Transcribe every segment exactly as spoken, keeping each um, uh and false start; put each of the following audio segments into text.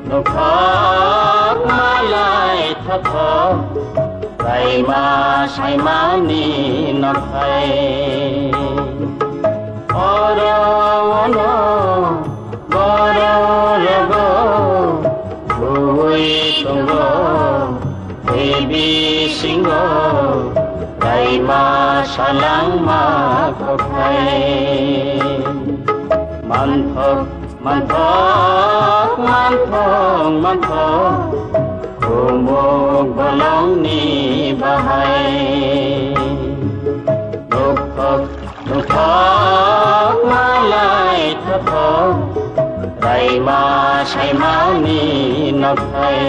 Nokhok malai thothok, raima saimani nokhai. Oro ono boro rogo, bui tongo, debi singo, raima salangma kokhai. Manthok Manthok, manthok, manthok, kumuk bolongni bahai. Nukthok, nukthok, malai thothok, raima saimani nokhai.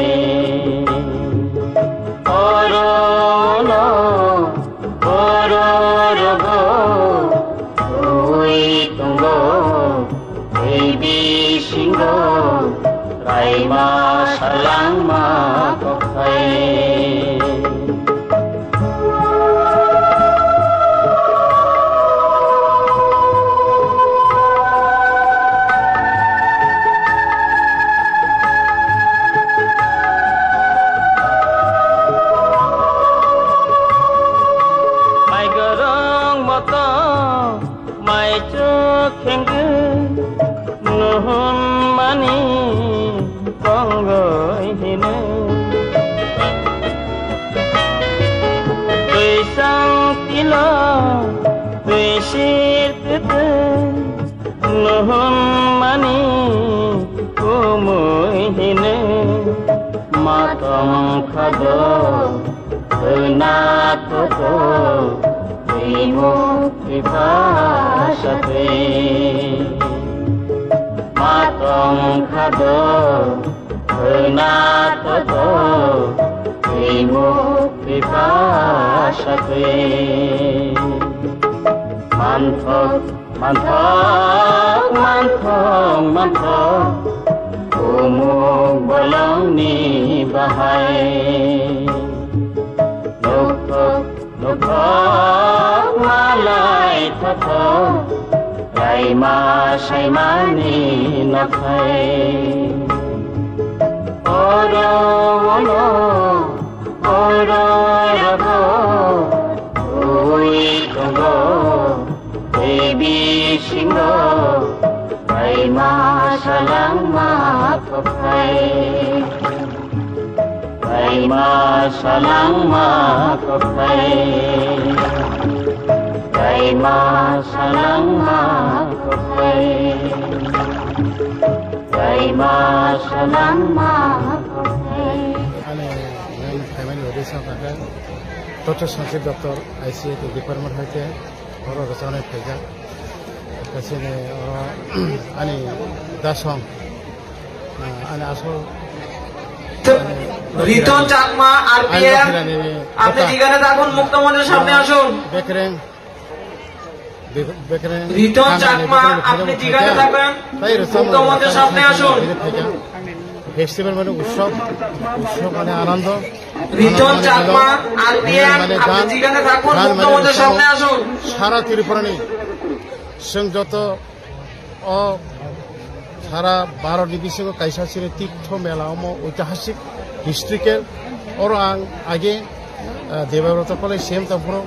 Oro no Bororogo twi tongo, twi bisingo raima salangma kokhai. Mai gorong moto, mai chuk khengkhe, nuhun mani tongoi hino. Twi sang tilo, twi sir tete, Nuhun mani kumui hino matong khado, hwna toto, twimu twipha satwi. Matong khado, hwna toto, twimu twipha satwi. Manthok Manthok, manthok, manthok, umuk bolongni bahai. Nukthok, nukthok, malai thothok, raima saimani nokhai. Oro ono, oro rogo, ui tongo. Baby singo, raima salangma kokhai. Raima salangma kokhai. Raima salangma kokhai. Raima salangma kokhai. Ani, ani family audition kaka, Doctor Sanjib Doctor, I C A department hoite. Oro rwchapnai phaijak. Kaisa ni oro ani dasong, ah, ani asol, ani Riton Chakma, R P M, ani bakhirani আপনি kota. যেখানে থাকুন, মুক্ত মঞ্চের সামনে আসুন। Bekreng, be-, bekreng, Riton Chakma, আপনি যেখানে থাকবেন, মুক্ত মঞ্চের সামনে আসুন। Festival mane utsob, utsob mane anando. Riton Chakma, R P M, আপনি যেখানে থাকুন, মুক্ত মঞ্চের সামনে আসুন। Sara Tripura ni chwng joto o sara Bharat ni bisingo kaisa chini tirtho mela omo oitihasik, historical. Oro ang age, ah, Debabrata College C M tongphuru,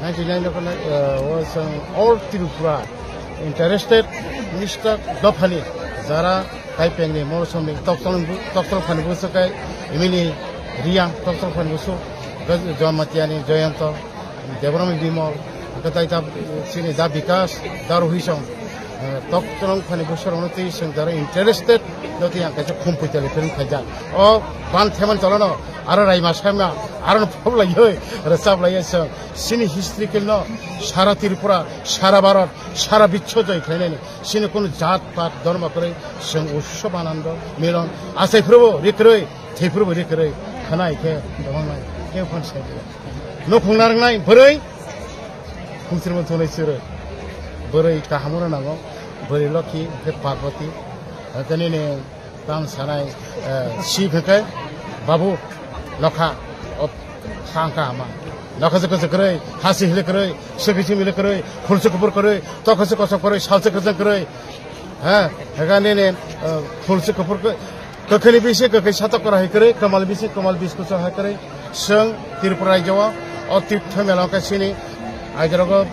ninety nine o, ah, o chwng all Tripura interested minister dophani jara Kaipengni, Morosomni, Tokchong, Tokchong phani busu kai, imini Riang, Tokchong phani busu, Jamatia ni Joyonto, Debram Bimal, katai ta, sini da Bikas, da Rohisong, eh, Tokchong phani busu rokno twi song jara interested, no twi ang kaisa khum puitali film khaijak. O ban theman cholono, aro raima saima, aro no phoblai hoi, rwchap lai song, sini historical no, sara Tripura, sara Bharat, sara biswo joi khlainani. Chini kunu jat pat dhormo kwrwi, chwng utsob anando milon achai phuru bo ri kwrwi, thwi phuru bo ri kwrwi, khwnai khe tongmani khe phone sai. Nukhung narwknai bwrwi, khumsirbo thunai chwrwi, bwrwi kaham rw nango, bwrwi lokhi khe Parvati, tei nini Tang sanai, eh, si pheke, babu, nokha, o, sangka ama. Nokha se kwchwk kwrwi, hasi hili kwrwi, swkwi simi hili kwrwi, khulsu kuphur kwrwi, tokha se kosom kwrwi, sal se kwchwng kwrwi. Ha, hega nini, eh, khulsu kuphur kwrwi, Kwkhwini bisi kwkhwi satok kora hai kwrwi, kwmal bisi kwmal biskucho hai kwrwi. Chwng Tripura rajyo o, o tirtho mela khe chini, aidrogo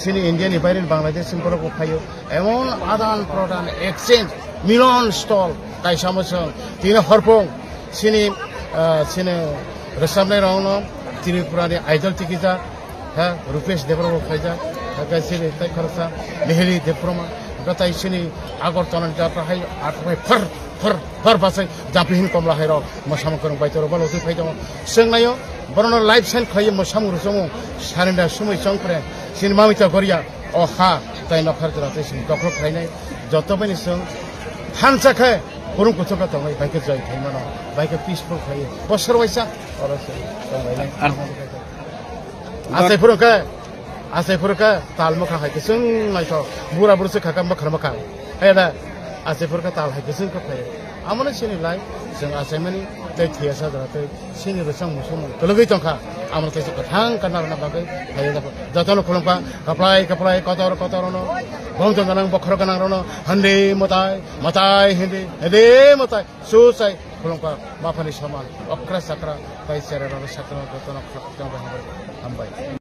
chini India ni baire ni Bangladesh ni borok bo phaio. Emon adan prodan, exchange, milon stol kaisa mo chwng. Tini horpong chini, ah, chini rwchapnai rokno Tripura ni Idol tikijak. Ha, Rupesh Debbarma bo khaijak, ha, khe chini tei khoroksa Miheli Debbarma, hwnkhe tei chini Agartala ni jatra hai, athai phar, phar, phar bachai Jampihini Komla hai rok, mwsamung kwrwng bai toro, balo twi phai tongo. Chwng naio, borokno live send khlaiwi mwsamung rwchapmung, Sarinda Sumui Chongpre, chini Mamita Goria, o ha, tei nokhar jora tei chini dokhol khlainai, joto bini chwng thansa khe, kwrwng kuchuk khe tongnai, bai khe joy khai mano, bai khe peaceful khlaiwi, bosor waisa, oro se tonglainai. Ar- Achai phuru khe, achai phuru khe tal mwkha hai kwchwng naithok. Bura buru se khakam bwkhar mwkha. Hai da, achai phuru khe tal hai kwchwng khe phai. Amoni chini lai, chwng achaimani tei thwiya sajra tei chini rwchapmung swngmung kwlwgwi tongkha. Amoni kaisa kwthang kanarwna bagwi hai da. Jotono khulumkha, kaplai kaplai, kotor kotor ono. Bongtong gwnang bokhorok gwnang rono, hande mwtai, mwtai hande, hande mwtai, suchai khulumkha, maphani soman, okra chakra, tei cherairokno sakno jotono khulumkha, hambai.